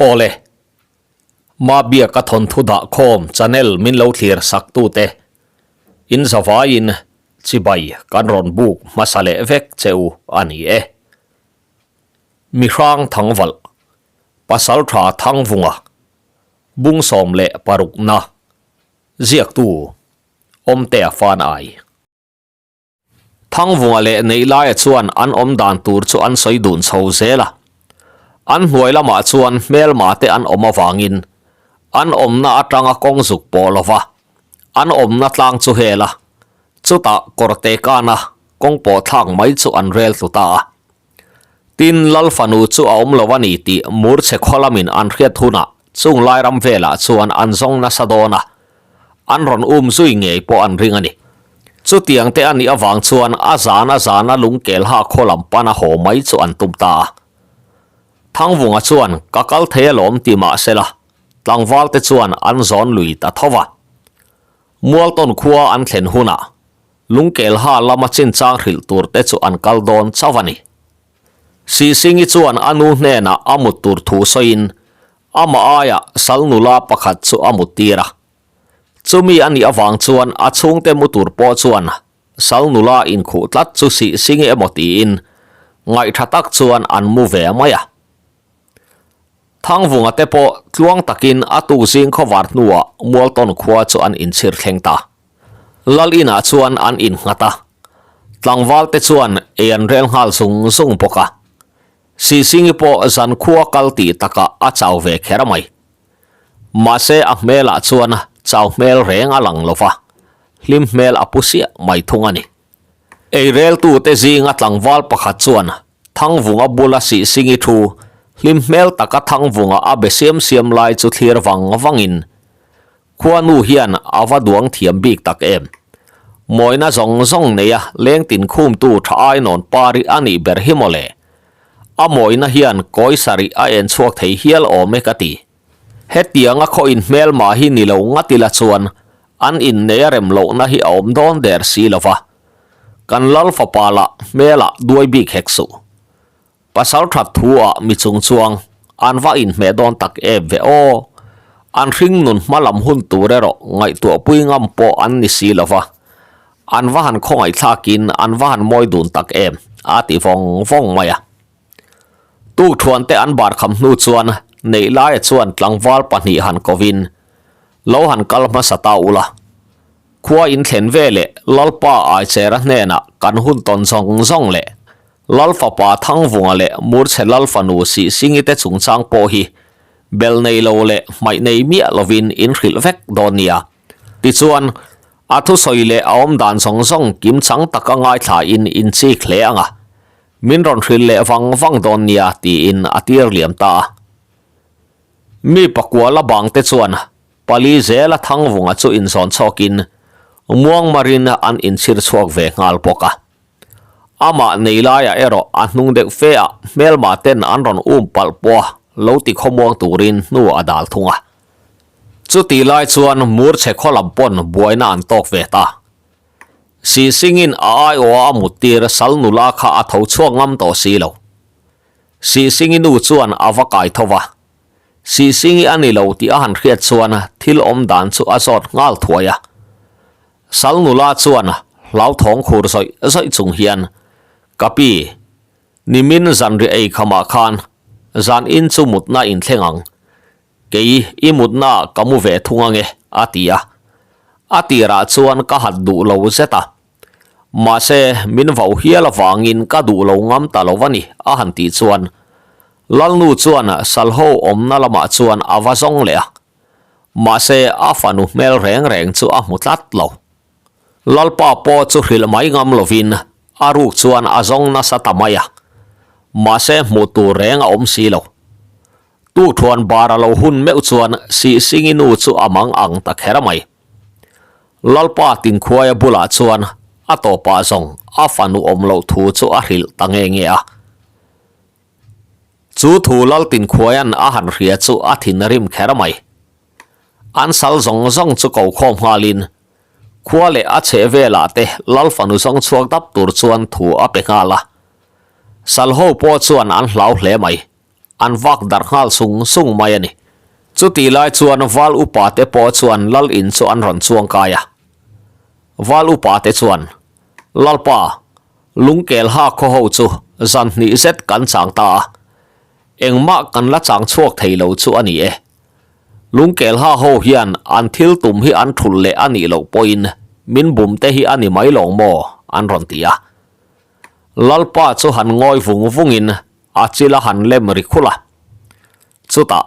Awle, Mabiaka thawnthu dah khawm channel min lo thlir sak tute in zavaiin chibai kan rawn buk hmasa leh vek che u a ni e. Mihrang Thangvalh, Pasaltha Thangvunga, Bungsawm leh Parukna, Ziaktu, Awmtea Fanai. Thangvunga leh Neihlaia chuan an awm dan tur chu an sawi dun chho zel a. An hnuai lamah chuan hmelma te an awm avangin an awmna atanga kawng zuk pawh lova an awmna tlang chu hel a, chutah kawrte kana kawng pawh thlak mai chu an rel tlu ta a. Tin, Lal fanu chu a awm lo a ni tih Murchhe khaw lamin an hriat hunah chung lai ram velah chuan an zawng nasa dawn a, an rawn um zui ngei pawh an ring a ni. Chutiang te a nih avang chuan a zan a zana lungkel ha khaw lam pana haw mai chu an tum ta a. Thangvunga chuan ka kal thei alawm ti mah sela, tlangval te chuan an zawn lui ta tho va. Mualtawn khua an thlen hunah lungkel ha lama chinchang hrilh tur te chu an kal dawn chauh a ni. Sihsingi chuan a nu hnenah a mut tur thu sawiin amah aiah sal nula pakhat chu a mut tir a. Chumi a nih avang chuan a chhungte mu tur pawh chuan sal nula inkhuh tlat chu sih sing emaw tiin ngaihtha tak chuan an mu ve mai a. Thangvunga te pawh tluang takin a tuk zing khawvar hnuah Mualtawn khua chu an inchhir thleng ta. Lal inah chuan an innghat a, tlangval te chuan ei an rel nghal zung zung bawk a. Sihsingi pawh zan khua kal tih takah a chau ve kher mai. Mahse a hmelah chuan chau hmel reng a lang lo va, hlim hmel a pu siah mai thung a ni. Eireltute zinga tlangval pakhat chuan Thangvunga bula Sihsingi thu hlim hmel taka Thangvunga a be siam siam lai chu thlir vang vangin, Khuanu hian a va duang thiam bik tak em? Mawina zawng zawng neia lengtin khumtu tha ainawn pari a nih ber hi mawle. A mawina hian kawi sarih a en chhuak thei hial awm e ka ti. Hetianga khaw inhmel mah hi ni lo ngat ila chuan an inneia rem lohna hi a awm dawn der si lo va. Kan lal fapa lah hmelah duai bik hek suh. Pasal that thu ah mi chung chuang an va inhmeh dawn tak em ve aw. An hring nun hma lam hun tur erawh ngaihtuah pui ngam pawh an ni si lo va. An va han khawngaih thlakin an va han mawi dun tak em a ti vawng vawng mai a. Tukthuan te an bar kham hnu chuan neih laia chuan tlangval pahnih han kovin lo han kal hmasa ta ula. Khua in thlen ve leh Lalpa Aichera hnenah kan hun tawn zawng zawng leh Lal fapa Thangvunga leh Murchhe Lal fanu Sihsingi te chungchang pawh hi bel nei lo leh hmaih nei miah lovin in hrilh vek dawn nia. Tichuan, a thusawi leh a awmdan zawng zawng kimchang taka ngaithlain in chik hle ang a, min rawn hrilh leh vang vang dawn nia tiin a tir liam ta a. Mi pakuala bangte chuan pali zela Thangvunga chu inzawn chhawkin muangmarin an inchhir chhuak ve nghal bawk a. Amah nei laiah erawh a hnung deuh fe a, hmelma ten an rawn um palh pawh a lo ti khawmuang turin hnu a dal thung a. Chutih lai chuan Murchhe khaw lam pawn buaina an tawk ve ta. Sihsingin a aiawha a muttir sal nula kha a tho chhuak ngam tawh si lo. Sihsingi nu chuan a va kai tho va. Sihsingi a ni lo tih a han hriat chuan thil awm dan chu a zawt nghal thuai a. Sal nula chuan hlauthawng khur zawih zawih chung hian, Ka pi, nimin zanriah ei khamah khan zan in chu mutna in thleng ang. Kei i mutna ka mu ve thung ange, a ti a. A tirah chuan ka hat duh lo zet a. Mahse, min vau hial avangin ka duh lo ngam ta lo a ni, a han tih chuan Lalnu chuan Salho awmna lamah chuan a va zawng leh a. Mahse, a fanu hmel reng reng chu a hmu tlat lo. Lalpa pawh chu hrilh mai ngam lovin a ruk chuan a zawng nasa ta mai a. Mahse, hmuh tur reng a awm si lo. Tukthuan bar a lo hun meuh chuan Sihsingi nu chu a mang ang ta kher mai. Lalpa Tinkhuaia bulah chuan a tawpah zawng a fanu awm loh thu chu a hrilh ta nge nge a. Chu thu Lal Tinkhuaia'n a han hria chu a thin rim kher mai. An sal zawng zawng chu ko khawm nghalin khua leh a chheh velah te Lal fanu zawng chhuak dap tur chuan thu a pe nghal a. Sal ho pawh chuan an hlau hle mai. an vak darh nghal sung sung mai a ni. Chutih lai chuan Val upa te pawh chuan Lal in chu an rawn chuang kai a. Val upa te chuan, Lalpa, lungkel ha khaw ho chu zan hnih zet kan chang ta a, engmah kan la chang chhuak thei lo chu a ni e. Lungkel ha ho hian an thil tum hi an thulh leh a nih loh pawhin min bum te hi a ni mai lawng maw? an rawn ti a. Lalpa chu han ngawi vung vungin a chil a han lem ri khulh a. Chutah,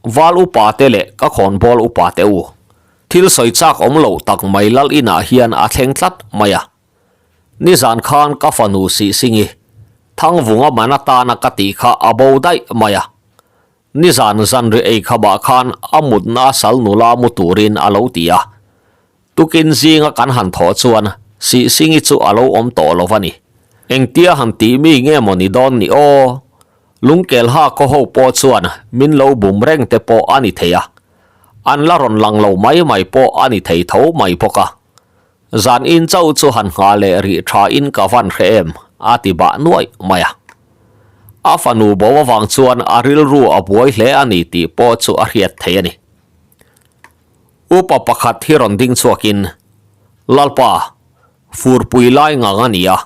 Val upa te leh ka khawnbawl upa te u, thil sawi chak awm loh tak mai lal inah hian a thleng tlat mai a. Nizan khan ka fanu Sihsingi, Thangvunga man atana ka tih kha a bo daih mai a. Nizan zanri ei khamah khan a mutna a sal nula mu turin a lo ti a. Tukin zinga kan han thawh chuan Sihsingi chu a lo awm tawh lo va ni. Engtia han tih mi nge maw ni dawn ni aw? Lungkelha khaw ho pawh chuan min lo bum reng te pawh a ni thei a. An la rawn lang lo mai mai pawh a ni thei tho mai bawk a. Zan in chauh chu han nghah leh rih tha in ka van hre em? a ti bah nuaih mai a. A fanu bo avang chuan a rilru a buai hle a ni tih pawh chu a hriat thei a ni. Upa pakhat hi rawn ding chhuakin, Lalpa, furpui lai ngang a ni a,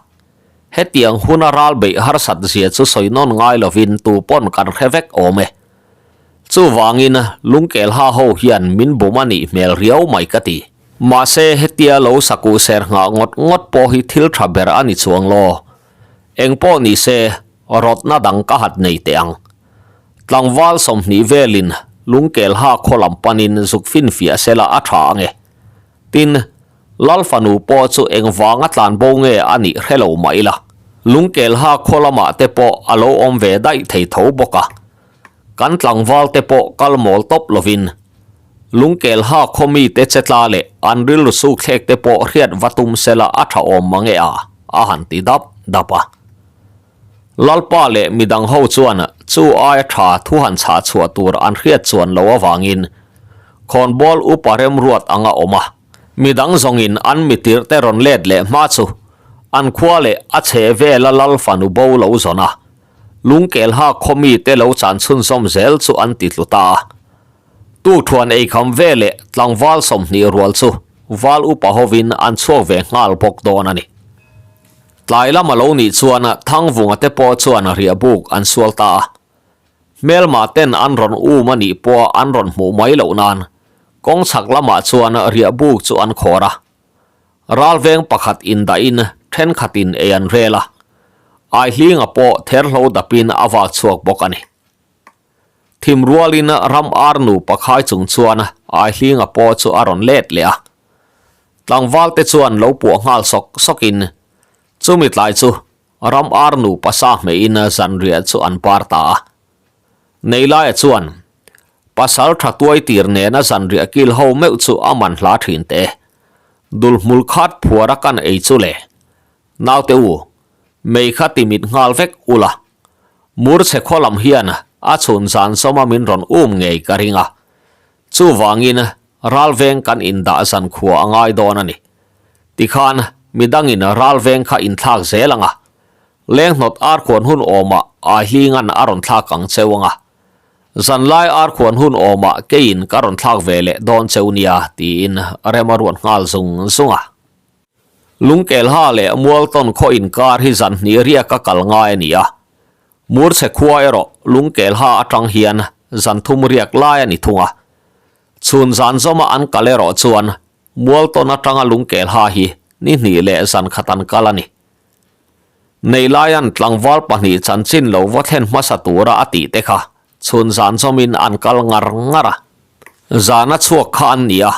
hetiang huna ral beih harsat zia chu sawi nawn ngai lovin tu pawn kan hre vek awm e. Chuvangin lungkelha ho hian min bum a nih hmel riau mai ka ti. Mahse hetia lo sakuh ser nghah ngawt ngawt pawh hi thil tha ber a ni chuang law. Eng pawh ni se, rawtna dang ka hat nei teh ang. Tlangval 20 velin lungkelha khaw lam panin zuk finfiah sela a tha ange. Tin, Lal fanu pawh chu engvanga tlan bo nge a nih hre lo mah ila, lungkelha khaw lamah te pawh a lo awm ve daih thei tho bawk a. Kan tlangval te pawh kal mawl tawp lovin, Lungkelha khaw mite che tla leh an rilru suk thlek te pawh hriat va tum sela a tha awm mang e a, a han ti dap dap a. Lalpa leh midang ho chuan chu aia tha thu han chhah chhuah tur an hriat chuan lo avangin khawnbawl upa remruat anga awm a. Midang zawngin an mitirh te rawn let leh hma chu an khua leh a chhe vela lal fanu bo lo zawn a, Lungkelha khaw mite lo chan chhunzawm zel chu an ti tlu ta a. Tukthuan eikham ve leh tlangval 20 rual chu val upa hovin an chhuak ve nghal bawk dawn a ni. Tlai lama lo nih chuan Thangvunga te pawh chuan riahbuk an sual ta a. Hmelma ten an rawn um a nih pawha an rawn hmuh mai loh nan kawng chhak lamah chuan riahbuk chu an khawr a. Ralveng pakhat indahin thenkhatin ei an rel a, Aihlinga pawh therhlo dapin a vak chhuak bawk a ni. Thim rualin ram ar nupa khai chung chuan Aihlinga pawh chu a rawn let leh a. Tlangval te chuan lo puah nghal sawk sawkin chumi tlai chu ram ar nupa sa hmeihin zanriah chu an par ta a. Neilaia chuan pasal tha tuai tir nena zanriah kil ho meuh chu a man hla thin teh e. Dulhmul khat phuara kan ei chu le. Naute u, mei kha ti mit nghal vek ula. Mur chhe khaw lam hian a chhun zan sawma min rawn um ngei ka ring a. Chuvangin ralveng kan indah zan khua a ngai dawn a ni. Tikhan midangin ralveng kha inthlak zel ang a. Lenghnawt arkhuan hun awmah Aihlingan a rawn thlak ang cheu ang a. Zanlai arkhuan hun awmah keiin ka rawn thlak ve leh dawn cheu nia tiin rem a ruat nghal zung zung a. Lungkelha leh Mualtawn khaw inkar hi zan hnih riak a kal ngai a ni a. Murchhe khua erawh Lungkelha atang hian zan thum riak lai a ni thung a. Chhun zan zawma an kal erawh chuan Mualtawn atanga Lungkelha hi ni hnih leh zan khat an kal a ni. Neilaian tlangval pahnih chanchin lo va thlen hmasa tura a tih te kha chhun zan zawmin an kal ngar ngar a. Zana chhuak kha an ni a.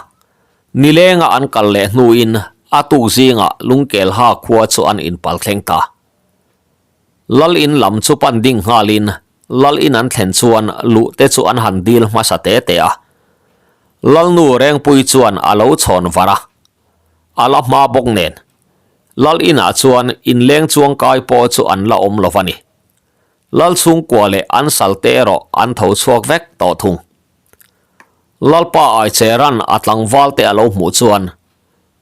Nilenga an kal leh hnuin a tuk zingah Lungkelha khua chu an inpal thleng ta. Lal in lam chu pan ding nghalin Lal in an thlen chuan luh te chu an han dil hmasa te te a. Lalnu Rengpui chuan a lo chhawn var a. A la hma bawk nen. Lal inah chuan inleng chuang kai pawh chu an la awm lo va ni. Lal chhungkua leh an sal te erawh an tho chhuak vek tawh thung. Lalpa Aicheran a tlangval te a lo hmuh chuan,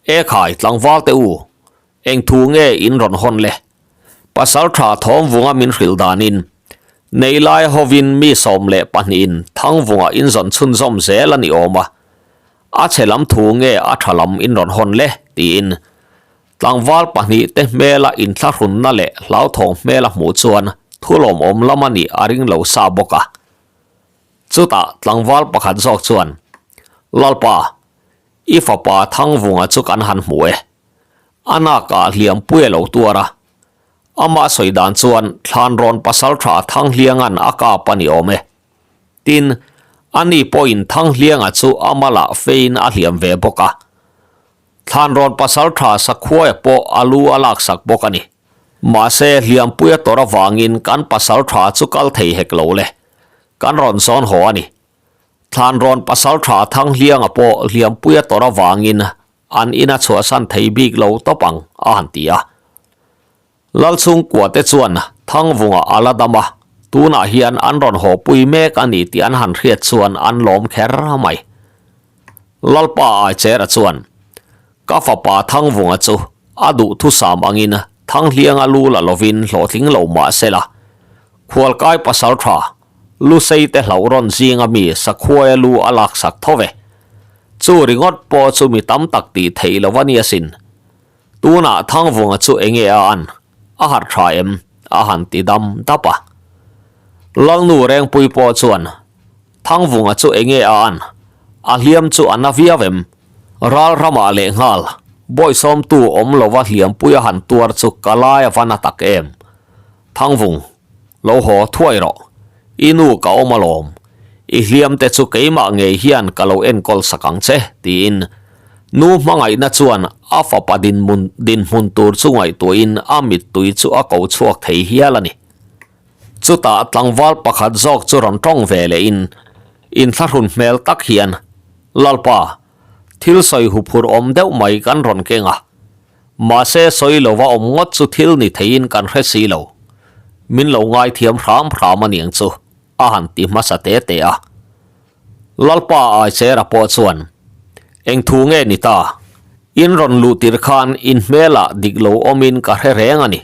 E khai, tlangval te u, eng thu nge in rawn hawn le? Pasal tha thawm vunga min hrilh danin, Neilai hovin mi 12 in Thangvunga in zawn chhunzawm zel a ni awm a, a chhe lam thu nge a tha lam in rawn hawn le? tiin tlangval pahnihte hmela inthlahrunna leh hlauthawng hmela hmuh chuan thu lawmawm lam a nih a ring lo sa bawk a. Chutah tlangval pakhat zawk chuan, Lalpa, i fapa Thangvunga chu kan han hmu e. A nakah hliampui a lo tuar a, Amah sawi dan chuan Thlanrawn pasaltha Thanghlianga'n a kap a ni awm e. Tin, ani pawhin Thanghlianga chu a malah fein a hliam ve bawk a. Thlanrawn pasaltha Sakhuaia pawh a lu a laksak bawk a ni. Mahse, hliampuia tawrh avangin kan pasaltha chu kal thei hek lo le. Kan rawn zawn haw a ni. Thlanrawn pasaltha Thanghlianga pawh hliampuia tawrh avangin An ina chhuahsan thei bik lo tawp ang, a han ti a. Lalchhungkua te chuan Thangvunga a la dam a, tunah hian an rawn hawpui mek a ni tih an han hriat chuan an lawm kher mai. Lalpa Aichera chuan, Ka fapa Thangvunga chu a duhthusam angin Thanghlianga lu la lovin hlawhtling lo mah sela, Khualkai pasaltha Lusei te hlauh rawn zinga mi Sakhuaia lu a laksak tho ve. Chu ringawt pawh chu mi tam tak tih theih lo a ni asin. Tunah Thangvunga chu enge a an? A harh tha em? A han ti dam dap a. Lalnu Rengpui pawh chuan, Thangvunga chu enge a an? A hliam chu a na viau em? Ral ramah lehnghal, bawisawmtu awm lova hliampui a han tuar chu ka lai a va na tak em? Thangvung, lo haw thuai rawh. I nu ka awm alawm. I hliam te chu keimah ngei hian ka lo enkawl sak ang che, tiin nu hmangaihna chuan a fapa dinhmun dinhmun tur chu ngaihtuahin a mittui chu a ko chhuak thei hial a ni. Chutah tlangval pakhat zawk chu rawn tawng ve lehin inthlahrun hmel tak hian, Lalpa, thil sawi huphurh awm deuh mai kan rawn keng a. Mahse sawi lova awm ngawt chu thil ni theiin kan hre si lo. Min lo ngaithiam hram hram a niang chu, a han ti hmasa te te a. Lalpa Aichera pawh chuan, Eng thu nge ni ta? In rawn luh tir khan in hmelah dik lo awmin ka hre reng a ni.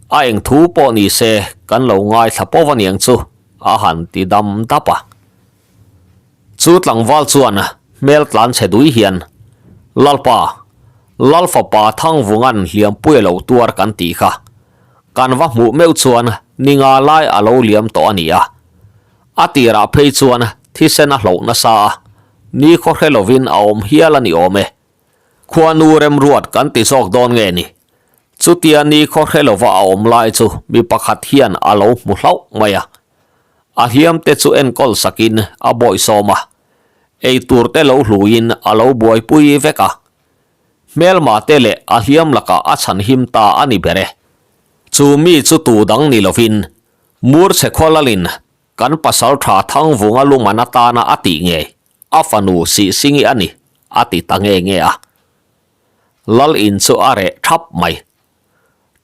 A eng thu pawh ni se kan lo ngaithla pawh a niang chu, a han ti dam dap a. Chu tlangval chuan hmel tlan chhe dui hian, Lalpa, Lal fapa Thangvunga'n hliampui a lo tuar kan tih kha. Kan va hmuh meuh chuan ni nga lai a lo liam tawh a ni a. A tirah phei chuan thisen a hloh nasa a, ni khaw hre lovin a awm hial a ni awm e. Khuanu remruat kan ti zawk dawn nge ni? Chutia ni khaw hre lova a awm lai chu mi pakhat hian a lo hmu hlauh mai a. A hliam te chu enkawl sakin a bawihsawm a, ei tur te lo hluin a lo buaipui vek a. Hmelma te leh a hliam lakah a chhan him ta a ni ber e. Chu mi chu tu dang ni lovin Murchhe Khawlalin kan pasal tha Thangvunga luman atana a tih ngei a fanu Sihsingi a ni a ti ta nge nge a. Lal in chu a reh thap mai.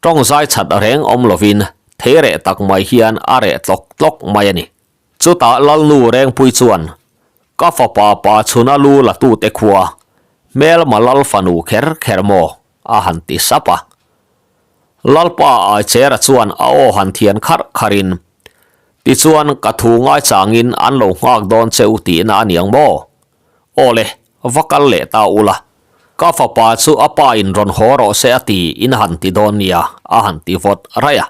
Tawng zai chat reng awm lovin thei reh tak mai hian a reh tlawk tlawk mai a ni. Chutah Lalnu Rengpui chuan, Ka fapa pa chhuna lu la tute khua, hmelma lal fanu kher kher maw? a han ti sap a. Lalpa Aichera chuan a aw han thian kharh kharhin, Tichuan ka thu ngaichangin an lo nghak dawn che u tihna a niang maw? Aw le, va kal leh ta ula, ka fapa chu a pa in rawn haw rawh se a ti in han ti dawn nia, a han ti vawt raih a.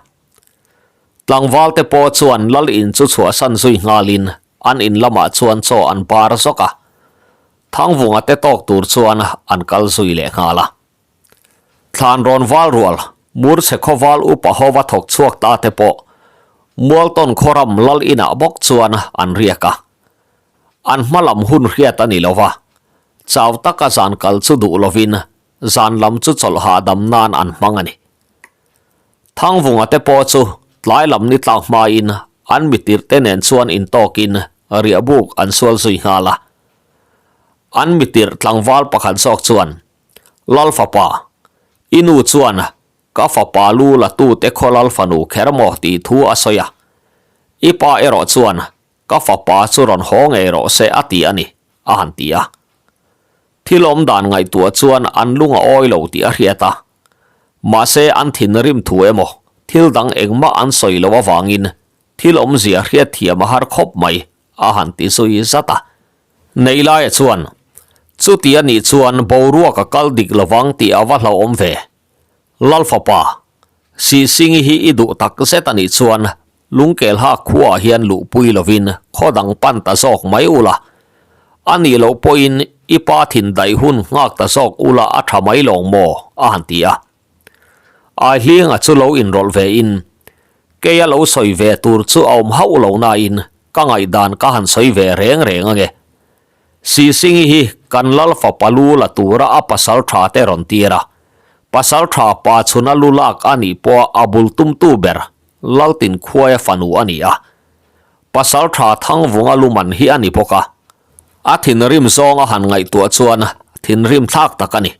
Tlangval te pawh chuan lal in chu chhuahsan zui nghalin an in lamah chuan chaw an bar zawk a, Thangvunga te tawk tur chuan an kal zui leh nghal a. Thlan rawn val rual, Murchhe khawval upa hova thawk chhuak ta te pawh Mualtawn khawram lal inah bawk chuan an riak a. An hma lam hun hriat a ni lo va, chau taka zan kal chu duh lovin zan lam chu chawlh hahdam nan an hmang a ni. Thangvunga te pawh chu tlai lam ni tlak hmain an mitirhte nen chuan intawkin riahbuk an sual zui nghal a. An mitirh tlangval pakhat zawk chuan, Lal fapa, i nu chuan Ka fapa lu la tute khaw lal fanu kher maw tih thu a sawi a. I pa erawh chuan ka fapa chu rawn haw ngei rawh se a ti a ni, a han ti a. Thil awm dan ngaihtuah chuan an lung a awi lo tih a hriat a. Mahse an thinrim thu emaw thil dang engmah an sawi loh avangin. Thil awmzia hriatthiam a har khawp mai, a han ti zui zat a. Neilaia chuan, Chuti a nih chuan boruak a kal dik lovang tih a va hlauhawm ve. Lalfapa, Sihsingi hi i duh tak zet a nih chuan Lungkelha khuaah hian luhpui lovin khaw dang pan ta zawk mai ula. A nih loh pawhin i pa thin daih hun nghak ta zawk ula a tha mai lawng maw? a han ti a. Aihlinga chu lo inrawlh ve in, Keia lo sawi ve tur chu a awm hauh lo nain ka ngaihdan ka han sawi ve reng reng ange. Sihsingi hi kan lal fapa lu la tura a pasal tha te rawn tir a, pasal tha pa chhuna lu lak a nih pawha a bul tumtu ber Laltin Khuaia fanu a ni a, pasal tha Thangvunga lu man hi a ni bawk a, a thinrim zawnga han ngaihtuah chuan thinrim thlak tak a ni.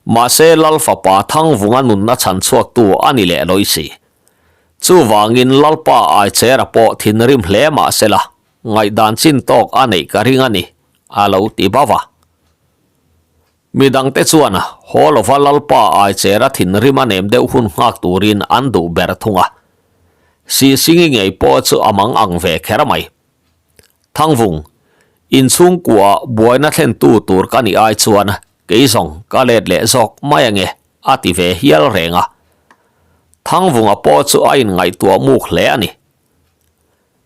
Mahse Lal fapa Thangvunga nunna chhan chhuaktu a ni leh lawi si. Chuvangin Lalpa Aichera pawh thinrim hle mah sela, ngaihdan chin tawk a neih ka ring a ni, a lo ti bauh a. Midangte chuan haw lova Lalpa Aichera thinrim a nem deuh hun nghak turin an duh ber thung a. Sihsingi ngei pawh chu a mang ang ve kher mai. Thangvung, inchhungkuaah buaina thlentu tur ka nih ai chuan kei zawng ka let leh zawk mai ange a ti ve hial reng a. Thangvunga pawh chu a inngaihtuah muk hle a ni.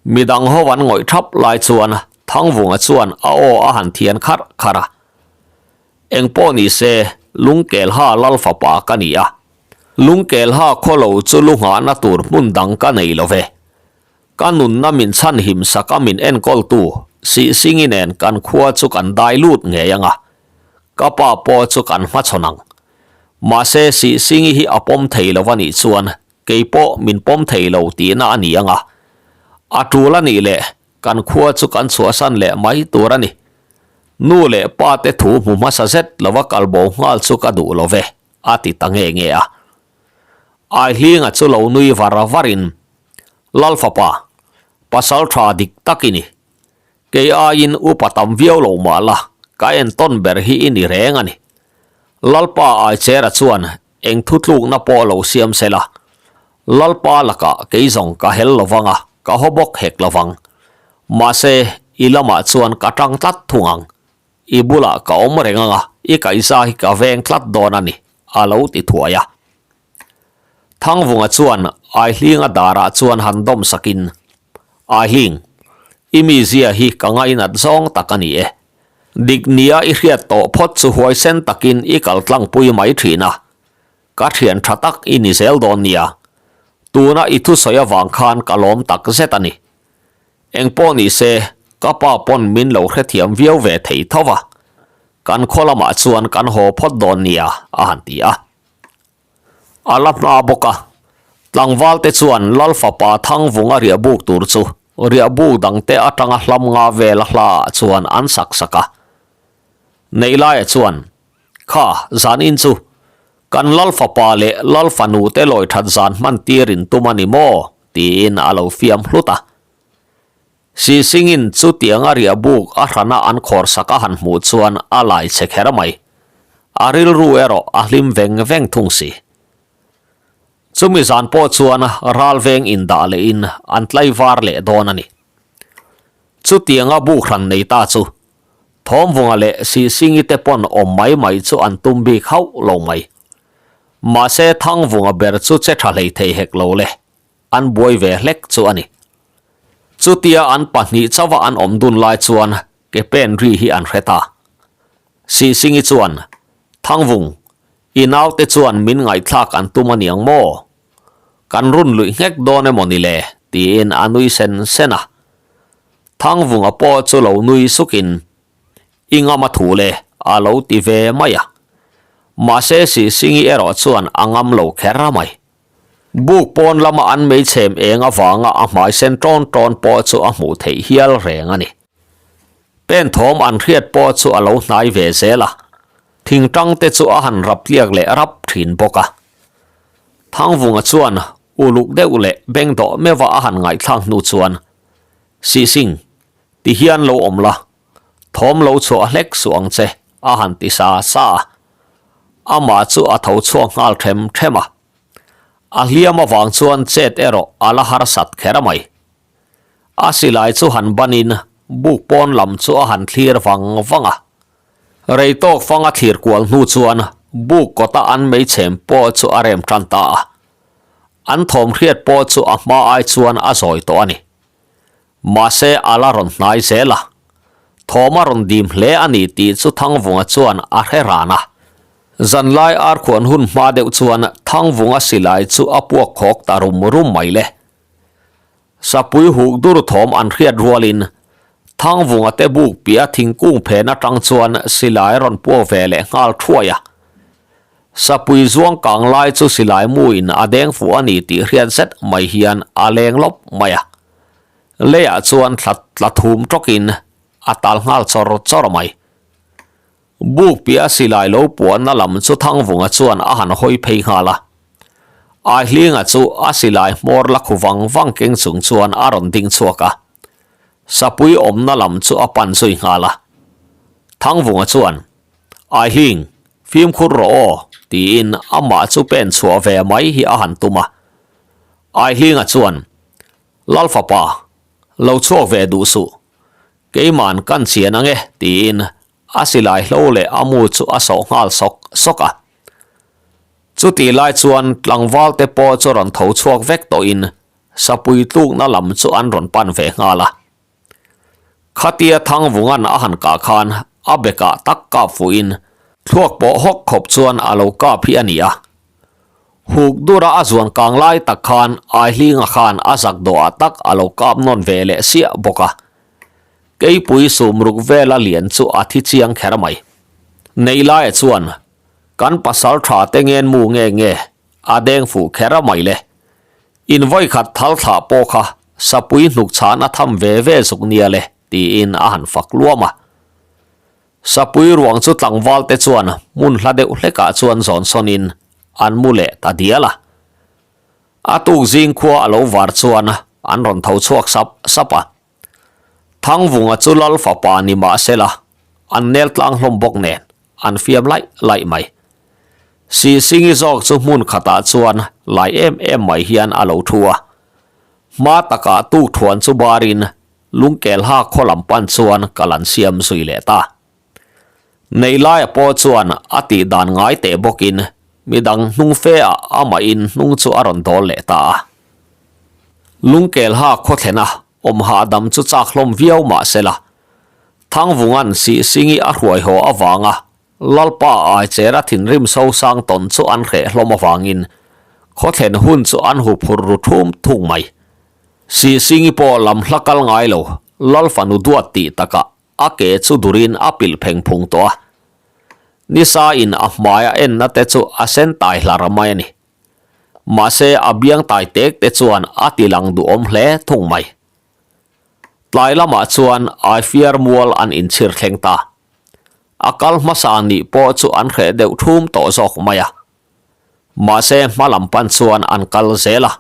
Midang ho an ngawih thap lai chuan Thangvunga chuan a aw a han thian kharh kharh a. Engpawh ni se, Lungkelha lal fapa ka ni a. Lungkelha khawlo chu lu nghahna tur hmun dang ka nei lo ve. Ka nunna min chhanhim sak a min enkawltu Sihsingi nen kan khua chu kan dai lut ngei ang a, ka pa pawh chu kan hmachhawn ang. Mahse Sihsingi hi a pawm thei lo a nih chuan kei pawh min pawm thei lo tihna a ni ang a, a tul a nih leh kan khua chu kan chhuahsan leh mai tur a ni. Nu leh pa te thu hmu hmasa zet lova kalbo nghal chu ka duh lo ve, a ti ta nge nge a. Aihlinga chu lo nui var varin, Lal fapa, pasal tha dik tak i ni. Kei aiin upa tam viau lo mah la, ka entawn ber hi i ni reng a ni. Lalpa Aichera chuan eng thutlukna pawh lo siam se la, Lalpa lakah kei zawng ka hel lo vang a, ka haw bawk hek lo vang. Mahse, i lamah chuan ka tang tlat thung ang. I bulah ka awm reng ang a, i kaihza hi ka veng tlat dawn a ni, a lo ti thuai a. Thangvunga chuan Aihlinga darah chuan han dawm sakin, Aihling, i mizia hi ka ngainat zawng tak a ni e. Dik nia i hriat tawh phawt chu huaisen takin i kal tlangpui mai thin a. Ka thian tha tak i ni zel dawn nia. Tuna i thusawi avang khan ka lawm tak zet a ni. Engpawh ni se, ka pa pawn min lo hrethiam viau ve thei tho va. Kan khaw lamah chuan kan haw phawt dawn nia, a han ti a. A la hma bawk a, tlangvalte chuan Lal fapa Thangvunga riah buk tur chu riah buk dangte atanga hlam nga vela hlaah chuan an sak sak a. Neihlaia chuan, Kha, zanin chu kan Lal fapa leh Lal fanu te lawi that zan hman tir in tum a ni maw? tiin a lo fiam hlut a. Sihsingin chutianga riah buk a hrana an khawr sak a han hmuh chuan a lai che kher mai. A rilru erawh a hlim veng veng thung si. Chumi zan pawh chuan ral veng indah lehin an tlaivar leh dawn a ni. Chutianga buk hran nei ta chu Thawmvunga leh Sihsingi te pawn awm mai mai chu an tum bik hauh lo mai. Mahse Thangvunga ber chu che tha hlei thei hek lo le. An buai ve hlek chu a ni. Chutia an pahnih chauha an awm dun lai chuan ke pen ri hi an hre ta. Sihsingi chuan, Thangvung, i naute chuan min ngaihthlak an tum a niang maw? Kan run luih nghek dawn emaw ni le? tiin a nui sen sen a. Thangvunga pawh chu lo nui sukin, I ngam a thu le, a lo ti ve mai a. Mahse Sihsingi erawh chuan a ngam lo kher mai. Buk pawn lama an meichhem eng avanga a hmai sen tawn tawn pawh chu a hmuh theih hial reng a ni. Pen thawm an hriat pawh chu a lo hnai ve zel a, thingtang te chu a han rap tliak leh rap thin bawk a. Thangvunga chuan uluk deuh leh beng dawh meuha a han ngaihthlak hnu chuan, Sihsing, ti hian lo awm la, thawm lo chhuah hlek suh ang che, a han ti sa sa a. Amah chu a tho chhuak nghal them them a. A hliam avang chuan chet erawh a la harsat kher mai. A silai chu han banin buk pawn lam chu a han thlir vang vang a. Rei tawk fang a thlir kual hnu chuan buk kawta an meichhem pawh chu a rem tan ta a. An thawm hriat pawh chu a hma ai chuan a zawi tawh a ni. Mahse a la rawn hnai zel a. Thawm a rawn dim hle a ni tih chu Thangvunga chuan a hre ran a. Zanlai arkhuan hun hma deuh chuan Thangvunga silai chu a puak khawk ta rum rum mai le. Sapui huk dur thawm an hriat rualin Thangvunga te buk piah thingkung phen atang chuan silai rawn puak ve leh nghal thuai a. Sapui zuang kang lai chu silai muin a deng fuh a ni tih hriat zet mai hian a leng lawp mai a. Leiah chuan thla tla thum tawkin a tal nghal chawr chawr mai. Buk piah silai lo puanna lam chu Thangvunga chuan a han hawi phei nghal a. Aihlinga chu a silai hmawr la khu vang vang keng chung chuan a rawn ding chhuak a. Sapui awmna lam chu a pan zui nghal a. Thangvunga chuan, Aihling, fimkhur rawh aw, tiin amah chu pen chhuah ve mai hi a han tum a. Aihlinga chuan, Lal fapa, lo chhuak ve duh suh. Keiman kan chian ang e, tiin a silai hlo leh a mu chu a sawh nghal sawk sawk a. Chutih lai chuan tlangval te pawh chu rawn tho chhuak vek tawhin sapui tlukna lam chu an rawn pan ve nghal a. Khatia Thangvungan a han kah khan a bekah tak kap fuhin thluak pawh hawk khawp chuan a lo kap hi a ni a. Huk dura a zuan kang lai tak khan Aihlinga khan a zak dawhah tak a lo kap nawn ve leh siah bawk a. Keipui sumruk vela lian chu a thi chiang kher mai. Neilaia chuan, Kan pasal tha te ngen mu nge nge a deng fuh kher a mai le. In vawikhat thal thlah pawh kha sapui hnuk chhan a tham ve ve zuk nia le tiin a han fak luam a. Sapui ruang chu tlangval te chuan hmun hla deuh hlekah chuan zawn sawnin an mu leh ta dial a. A tuk zing khua a lo var chuan an rawn tho chhuak sap sap a. Thangvunga chu lal fapa ni mahsela an nel tlang hlawm bawk nen an fiam laih laih mai. Sihsingi zawk chu hmun khatah chuan lai em em mai hian a lo thu a. Hma takah tukthuan chu barin Lungkelha khaw lam pan chuan kal an siam zui leh ta. Neilaia pawh chuan a tih dan ngai teh bawkin midang hnung fe ah amahin hnung chu a rawn dawl leh ta a. Lungkelha khaw thlena awm hahdam chu chak hlawm viau mah sela, Thangvunga'n Sihsingi a hruai haw avanga Lalpa Aichera thinrim sosang tawn chu an hreh hlawm avangin khaw thlen hun chu an huphur ru thum thung mai. Sihsingi pawh lam hla kal ngai lo, Lal fanu duat tih takah a ke chu durin a pilh pheng phung tawh a. Nisa in a hmai a enna te chu a sen tai hlar mai a ni. Mahse a biang tai tek te chuan a ti lang duhawm hle thung mai. Tlai lamah chuan Aifiar mual an inchhir thleng ta. A kal hmasa nih pawh chu an hreh deuh thum tawh zawk mai a. Mahse hma lam pan chuan an kal zel a.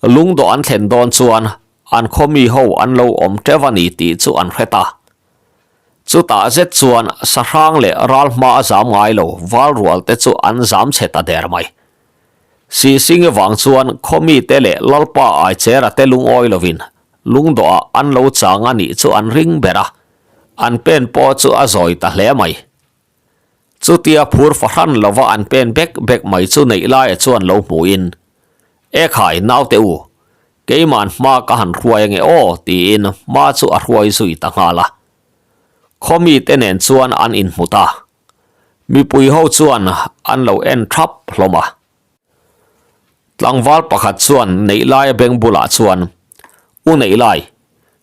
Lungdawh an thlen dawn chuan an khaw mi ho an lo awm teuh a ni tih chu an hre ta. Chutah zet chuan sahrang leh ral hma a zam ngai lo val rual te chu an zam chhe ta der mai. Sihsingi vang chuan khaw mi te leh Lalpa Aichera te lungawi lovin lungdawhah an lo chang a nih chu an ring ber a, an pen pawh chu a zawi ta hle mai. Chutia phur fahran lova an pen bek bek mai chu neih laia chuan lo hmuhin, E khai, naute u, keiman hma ka han hruai ange aw, tiin hma chu a hruai zui ta nghal a. Khaw mite nen chuan an inhmu ta. Mipui ho chuan an lo en thap hlawm a. Tlangval pakhat chuan Neihlaia beng bulah chuan, U Neihlai,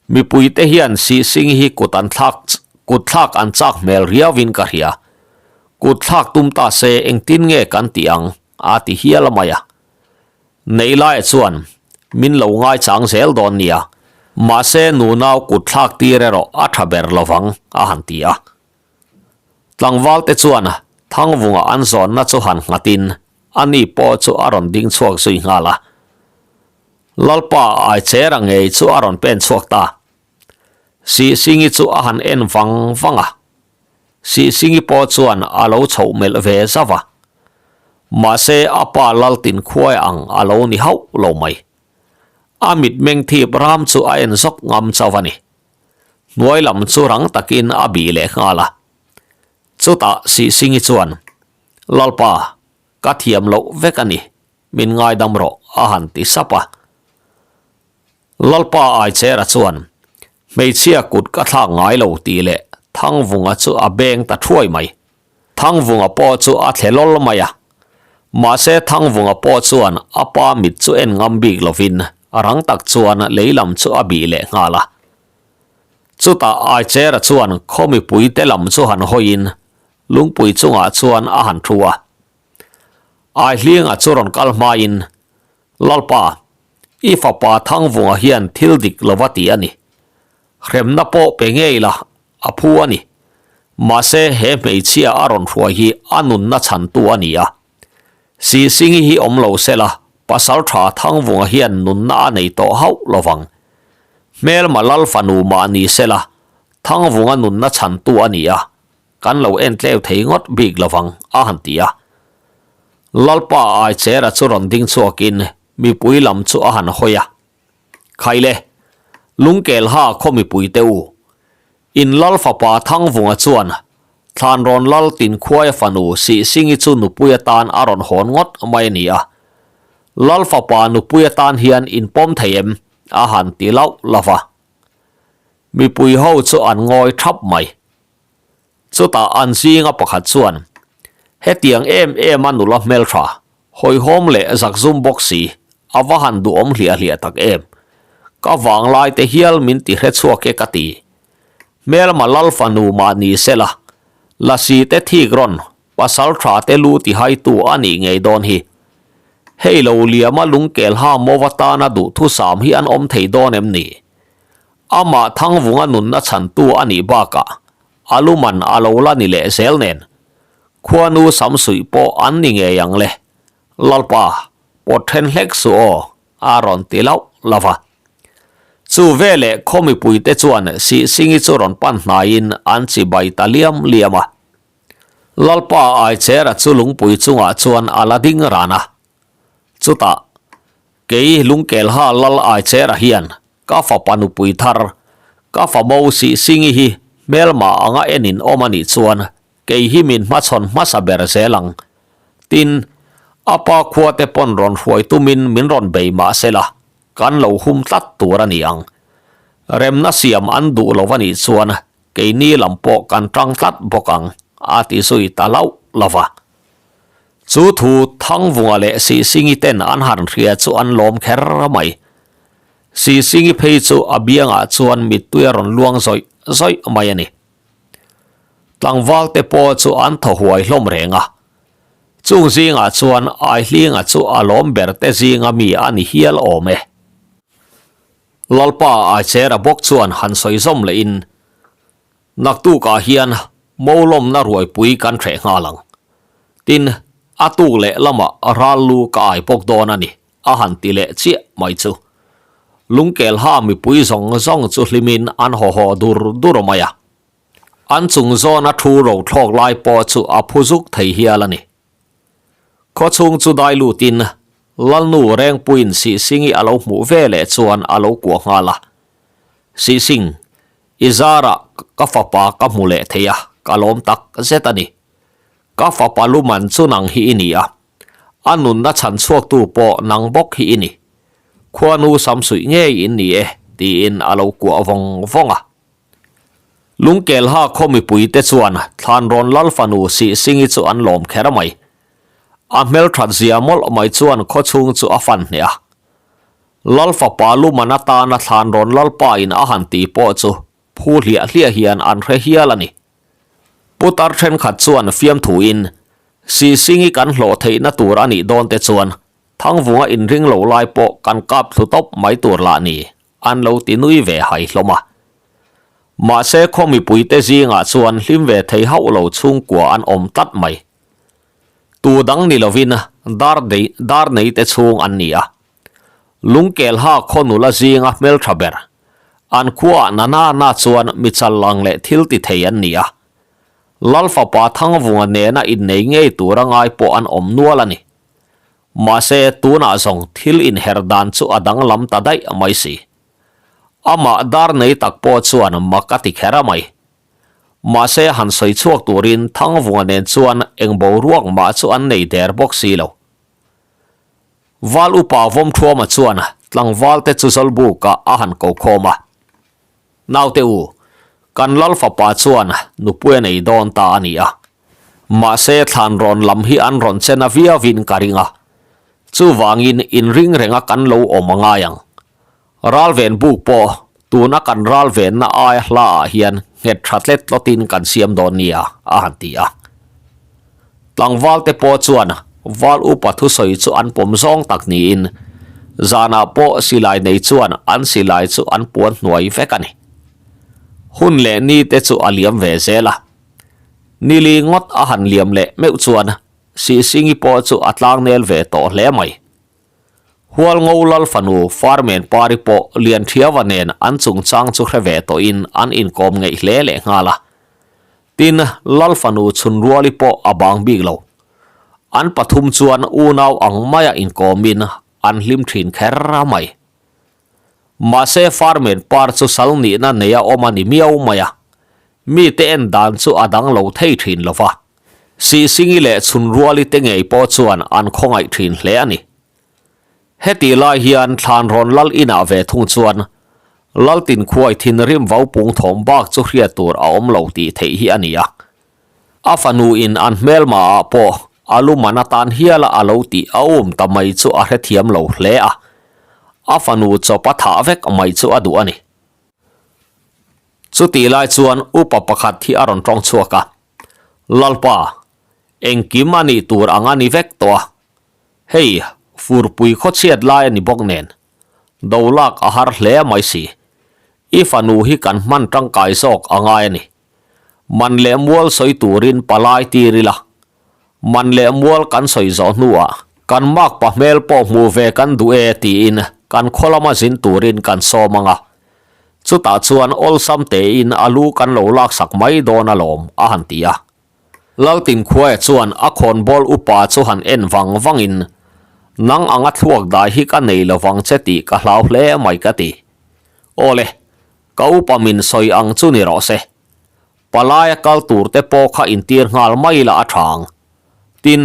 mipuite hian Sihsing hi kut an thlak kut thlak an chak hmel riauin ka hria. Kut thlak tum ta se engtin nge kan tih ang? a ti hial mai a. Neihlaia chuan, Min lo ngaichang zel dawn nia, mahse nunau kut thlak tir erawh a tha ber lovang, a han ti a. Tlangvalte chuan Thangvunga an zawnna chu han nghatin ani pawh chu a rawn ding chhuak zui nghal a. Lalpa Aichera ngei chu a rawn pen chhuak ta. Sihsingi chu a han en vang vang a. Sihsingi pawh chuan a lo chhoh melh ve zauh a. Mahse a pa Laltinkhuai ang a lo ni hauh lo mai. A mitmeng thip ram chu a en zawk ngam chauh a ni. Hnuai lam chu rang takin a bih leh nghal a. Chutah Sihsingi chuan, Lalpa, ka thiam loh vek a ni, min ngaidam rawh, a han ti sap a. Lalpa Aichera chuan, Hmeichhia kut ka thlak ngai lo tih leh Thangvunga chu a beng ta thuai mai. Thangvunga pawh chu a thle lawl mai a. Mahse Thangvunga pawh chuan a pa mit chu en ngam bik lovin rang tak chuan lei lam chu a bih leh nghal a. Chutah Aichera chuan khaw mipui te lam chu han hawiin lungpui chungah chuan a han thu a. Aihlinga chu rawn kal hmain Lalpa, i fapa Thangvunga hian thil dik lo va ti a ni. Hremna pawh pe ngei la, a phu a ni. Mahse, he hmeichhia a rawn hruai hi a nunna chhantu a ni a. Sihsingi hi awm lo se la, pasal tha Thangvunga hian nunna a nei tawh hauh lo vang. Hmelma Lal fanu mah ni se la, Thangvunga nunna chhantu a ni a. Kan lo en tleu thei ngawt bik lo vang, a han ti a. Lalpa Aichera chu rawn ding chhuakin mipui lam chu a han hawi a. Khaile, Lungkelha khaw mipui te u. In Lal fapa Thangvunga chuan Thlanrawn Lal Tinkhuaia fanu Sihsingi chu nupui atan a rawn hawn ngawt mai a ni a. Lal fapa nupui atan hian in pawm thei em? a han ti lauh lauh va. Mipui ho chu an ngawi thap mai. Chutah an zinga pakhat chuan, Hetiang em em a nula hmeltha, hawihhawm leh zakzum bawk si, a va han duhawm hliah hliah tak em. Ka vanglai te hial min ti hre chhuak e ka ti. Hmelma lal fanu mah ni sela, lasi te thik rawn, pasal tha te lu ti haitu a nih ngei dawn hi. Hei lo liama lungkelha maw atana duhthusam hi an awm thei dawn em ni? Amah Thangvunga nunna chhantu a nih bakah a luman a lo la ni leh zel nen, khuanu samsuih pawh an ni ngei ang le, Lalpa, pawt then hlek suh aw, a rawn ti lauh lauh a. Chu veleh khaw mipuite chuan Sihsingi chu rawn pan hnaiin an chibai ta liam liam a. Lalpa Aichera chu lungpui chungah chuan a la ding ran a. Chutah, kei Lungkelha Lal Aichera hian Ka fapa nupui thar, ka famo Sihsingi hi hmelma anga enin awm a nih chuan kei hi min hmachhawn hmasa ber zel ang. Tin, a pa khuate pawn rawn hruai tumin min rawn bei mah sela, kan lo hum tlat tur a ni ang. Remna siam an duh lo a nih chuan keini lam pawh kan tang tlat bawk ang, a ti zui ta lauh lo va. Chu thu Thangvunga leh Sihsingi ten an han hria chu an lawm kher mai. Sisingi phei chu a biangah chuan mittui a rawn luang zawih zawih mai a ni. Tlangval te pawh chu an thaw huai hlawm reng a. Chung zingah chuan Aihlinga chu a lawm ber te zinga mi a ni hial awm e. Lalpa Aichera bawk chuan han sawi zawm lehin, Naktukah hian Mawlawmna ruaipui kan hreh nghal ang. Tin, a tuk leh lamah ral lu ka ai bawk dawn a ni. A han ti leh chiah mai chu. Lungkelha mipui zawng zawng chu hlimin an haw haw dur dur mai a. An chung zawna thu ro thlawk lai pawh chu a phu zuk thei hial a ni. Khawchhung chu dai lutin Lalnu Rengpuiin Sihsingi a lo hmuh ve leh chuan a lo kuah nghal a. Sihsing, i zarah ka fapa ka hmu leh thei a, ka lawm tak zet a ni. Ka fapa luman chu nang hi i ni a. A nunna chhan chhuaktu pawh nang bawk hi i ni. Khuanu samsuih ngei in ni e, tiin a lo kuah vawng vawng a. Lungkelha khaw mipuite chuan Thlanrawn Lal fanu Sihsingi chu an lawm kher mai. A hmelthat zia mawlh mai chuan khaw chhung chu a fan hneh a. Lal fapa luman atana Thlanrawn Lalpa in a han ti pawh chu phu hliah hliah hian an hre hial a ni. Putar thenkhat chuan fiamthuin Sisingi kan hlawh theihna tur a nih dawn te chuan Thangvunga inring lo lai pawh kan kap thlu tawp mai tur lah ni an lo ti nui ve hai hlawm a. Mahse khaw mipuite zingah chuan hlim ve thei hauh lo chhungkua an awm tlat mai. Tu dang ni lovin dar dar nei te chhung an ni a. Lungkelha khaw nula zinga hmeltha ber an khuaah na na na chuan mi challang leh thil ti thei an ni a. Lal fapa Thangvunga nena innei ngei tura ngai pawh an awm nual a ni. Mahse, tunah zawng thil inher dan chu a danglam ta daih mai si. Amah dar nei tak pawh chuan mak a ti kher a mai. Mahse, han sawi chhuak turin Thangvunga nen chuan eng boruak mah chu an nei der bawk si lo. Val upa Vawmthuama chuan tlangvalte chu Zawlbukah a han ko khawm a. Naute u, kan Lal fapa chuan nupui a nei dawn ta a ni a. Mahse thlan rawn lam hi an rawn chen a viauin ka ring a. Chuvangin inring renga kan lo awm a ngai ang. Ralven buk pawh tuna kan ralvenna aia hla ah hian nghet tha tlet tlawtin kan siam dawn nia, a han ti a. Tlangval te pawh chuan val upa thusawi chu an pawm zawng tak niin zanah pawh silai nei chuan an silai chu an puan hnuai vek a ni. Hun leh ni te chu a liam ve zel a. Nili ngawt a han liam leh meuh chuan Sihsingi pawh chu a tlangnel ve tawh hle mai. Hualngo Lal fanu Farmen Pari pawh Lianthiava nen an chungchang chu hre ve tawhin an inkawm ngeih hle leh nghal a. Tin, Lal fanu Chhunruali pawh a bang bik lo. An pathum chuan unau ang maia inkawmin an hlim thin kher mai. Mahse Farmen Par chu sal nihna neia awm a ni miau mai a, mite en dan chu a dang lo thei thin lo va. Sihsingi leh Chhunruali te ngei pawh chuan an khawngaih thin hle a ni. Hetih lai hian Thlanrawn Lal inah ve thung chuan Laltin khuai thinrim vo pung thawm bak chu hriat tur a awm lo tih theih hi a ni a. A fanu in an hmelma ah pawh a lu man atan hiala a lo tih a um ta mai chu a hrethiam lo hle a. A fanu chawp a thah vek mai chu a duh a ni. Chutih lai chuan upa pakhat hi a rawn tawng chhuak a, Lalpa, engkim a nih tur ang a ni vek tawh a. Hei, furpui khawchhiat lai a ni bawk nen, do lak a har hle mai si. I fanu hi kan hman tangkai zawk a ngai a ni. Man leh mual sawi turin palai tir ila. Man leh mual kan sawi zawh hnuah kan makpa hmel pawh hmuh ve kan duh e tiin kan khaw lama zin turin kan sawm ang a. Chutah chuan awlsam tein a lu kan lo laksak mai dawn alawm a han ti a. Laltinkhuaia chuan a khawnbawl upa chu han en vang vangin, Nang anga thluak dai hi ka nei lovang che tih ka hlau hle mai ka ti. Awle, ka upa min sawi ang chu ni rawh se. Palaia kal tur te pawh kha intir nghal mai la a tha ang. Tin,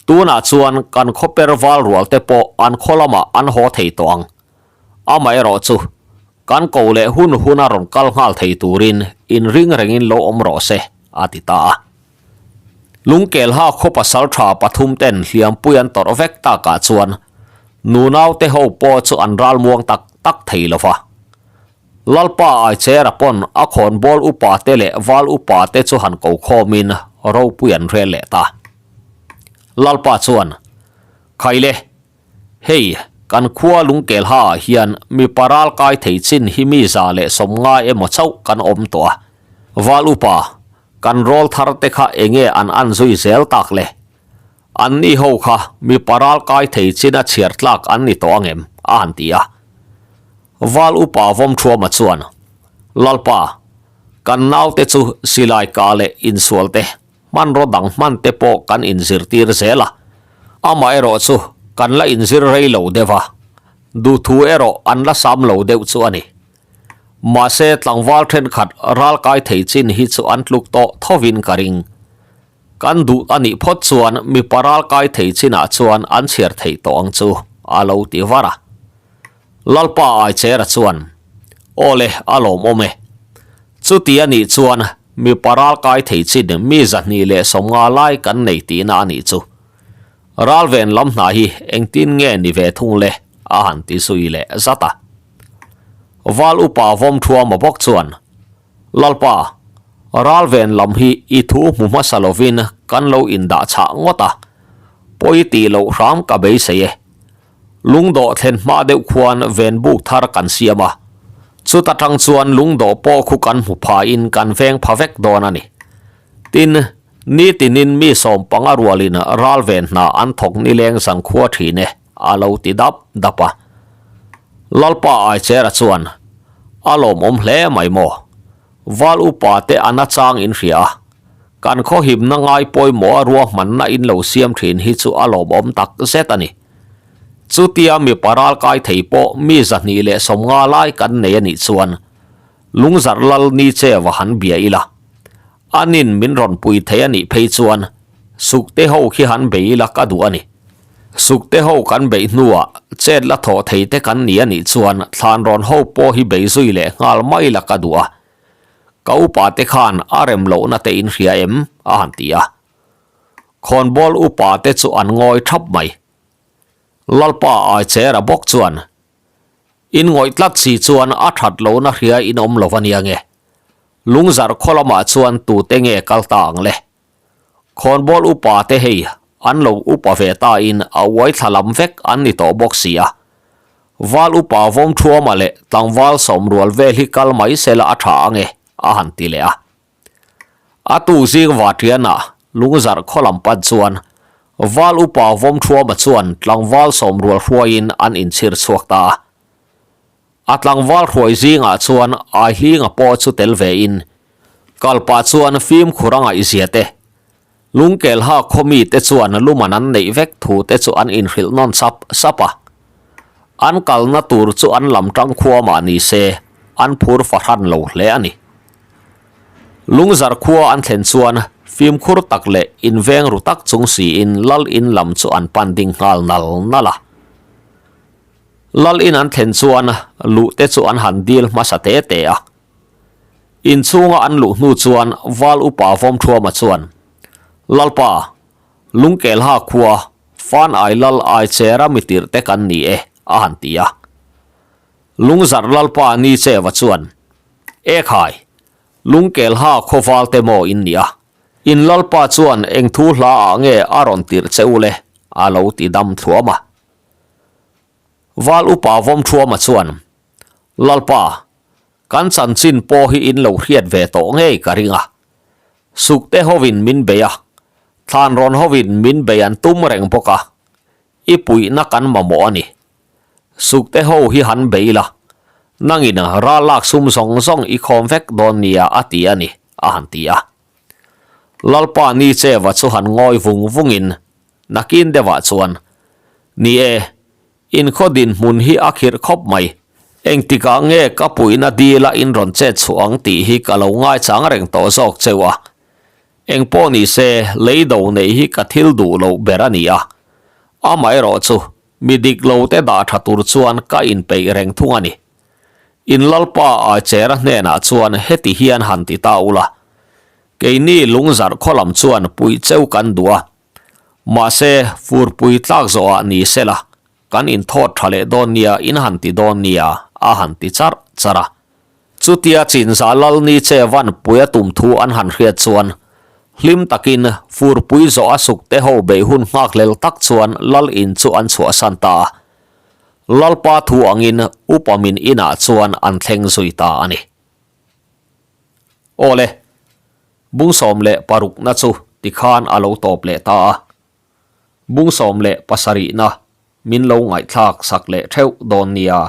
tunah chuan kan khawper val rual te pawh an khaw lamah an haw thei tawh ang. Amaherawh chu, kan ko leh hun huna rawn kal nghal thei turin inring rengin lo awm rawh se, a ti ta a. Lungkelha khaw pasal tha pathum ten hliampui an tawrh vek takah chuan nunau te ho pawh chu an ralmuang tak tak thei lo va. Lalpa Aichera pawn a khawnbawl upa te leh val upa te chu han ko khawmin ropui an rel leh ta. Lalpa chuan, Khaile, hei, kan khua Lungkelha ah hian mipa ral kai thei chin hi mi 150 emaw chauh kan awm tawh a. Val upa, kan rawl thar te kha enge an an zui zel tak le? An ni ho kha mipa ral kai thei china chhiar tlak an ni tawh angem? a han ti a. Val upa Vawmthuama chuan, Lalpa, kan naute chu silai kah leh insual te, hmanraw dang hman te pawh kan inzirtir zel a. Amaherawh chu kan la inzir rei lo deuh a, duhthu erawh an la sam lo deuh chu a ni. Mahse tlangval thenkhat ral kai thei chin hi chu an tluk tawh thovin ka ring. Kan duh a nih phawt chuan mipa ral kai thei chinah chuan an chhiar theih tawh ang chu, a lo ti var a. Lalpa Aichera chuan, Aw le, a lawmawm e. Chuti a nih chuan mipa ral kai thei chin mi 250 lai kan nei tihna a nih chu. Ralven lam hna hi engtin nge ni ve thung le? a han ti zui leh zat a. Val upa Vawmthuama bawk chuan, Lalpa, ralven lam hi i thu hmu hmasa lovin kan lo indah chhah ngawt a, pawi tih loh hram ka beisei e. Lungdawh thlen hma deuh khuan ven buk thar kan siam a, chuta tang chuan lungdawh pawh khu kan hmu phain kan veng pha vek dawn a ni. Tin, nitinin mi 15 rualin ralven hna an thawk nileng zankhua thin e. A lo ti dap dap a. Lalpa Aichera chuan, A lawmawm hle mai maw? Val upa te a nachang in hria a. Kan khawhimna ngai pawimawh a ruahmanna in lo siam thin hi chu a lawmawm tak zet a ni. Chutia mipa ral kai thei pawh mi 250 lai kan nei a nih chuan Lungzarh lal ni che va han bia ila. Anin min rawn pui thei a nih phei chuan Sukte ho khi han bei ila ka duh a ni. Sukte ho kan beih hnuah chet la thawh thei te kan ni a nih chuan thlan rawn ho pawh hi bei zui leh nghal mai la ka duh a. Ka upa te khan a rem lohna te in hria em? a han ti a. Khawnbawl upa te chu an ngawi thap mai. Lalpa Aichera bawk chuan, In ngawih tlat si chuan a that lohna hria in awm lo ania nge? Lungzarh khaw lamah chuan tute nge kal ta ang le? Khawnbawl upa te hei an lo upa ve ta in a uai thla lam vek an ni tawh bawk si a. Val upa Vawmthuama leh tlangval sawmrual vel hi kal mai sela a tha ange a han ti leh a. A tu zing Vatiana lungzarh khaw lam pan chuan Val upa Vawmthuama chuan tlangval sawmrual hruaiin an inchhir chhuak ta a. A tlangval hruai zingah chuan Aihlinga pawh chu tel vein kalpah chuan fimkhur a ngaihzia te, Lungkelha khaw mite chuan luman an neih vek thu te chu an inhrilh nawn sap sap a. An kalna tur chu an lam tang khua mah ni se, an phur fahran lo hle a ni. Lungzar khua an thlen chuan fimkhur tak leh inveng ru tak chung siin lal in lam chu an pan ding nghal nal nal a. Lal in an thlen chuan luh te chu an han dil hmasa te te a. Inchhunga an luh hnu chuan Val Upa Vawmthuama chuan, Lalpa, Lungkelha khua, Fan Ai Lal Ai Chera mi tirh te kan ni e, a han ti a. Lungzarh Lalpa Ni Cheva chuan, E khai, Lungkelha khaw val te maw in nia? In Lalpa chuan eng thu hla ah nge a rawn tirh che u le? a lo ti dam thluam a. Val Upa Vawmthuama chuan, Lalpa, kan chanchin pawh hi in lo hriat ve tawh ngei ka ring a. Sukte hovin min bei a, thlan rawn hovin min bei an tum reng bawk a, i puihna kan mamawh a ni. Sukte ho hi han bei la, nangin ral lak sum zawng zawng i khawm vek dawn nia a ti a ni, a han ti a. Lalpa ni cheva chu han ngawi vung vungin nakin deuhah chuan, Ni e, Inkhaw dinhmun hi a khirh khawp mai. Engtikah nge ka puihna dila in rawn chet chhuah ang tih hi ka lo ngaichang reng tawh zawk cheu a. Engpawh ni se, lei do neih hi ka thil duh loh ber a ni a. Amaherawh chu, mi dik lo te dah tha tur chuan ka inpeih reng thung a ni. In Lalpa Aichera hnenah chuan heti hian han ti ta ula, Keini lungzarh khaw lam chuan puih cheu kan duh a, Mahse, furpui tlak zawhah ni sela, kan inthawt tha leh dawn nia, in han ti dawn nia, a han ti charh charh a. Chutia Chinzah lal ni che van pui a tum thu an han hriat chuan, hlim takin furpui zawh a suk te ho beih hun nghakhlel tak chuan lal in chu an chhuahsan ta a. Lalpa thu angin upa min inah chuan an thleng zui ta a ni. Awle. Bung 16 na chu tikhan a lo tawp leh ta a. Bung 17 na min lo ngaihthlak sak leh theuh dawn nia.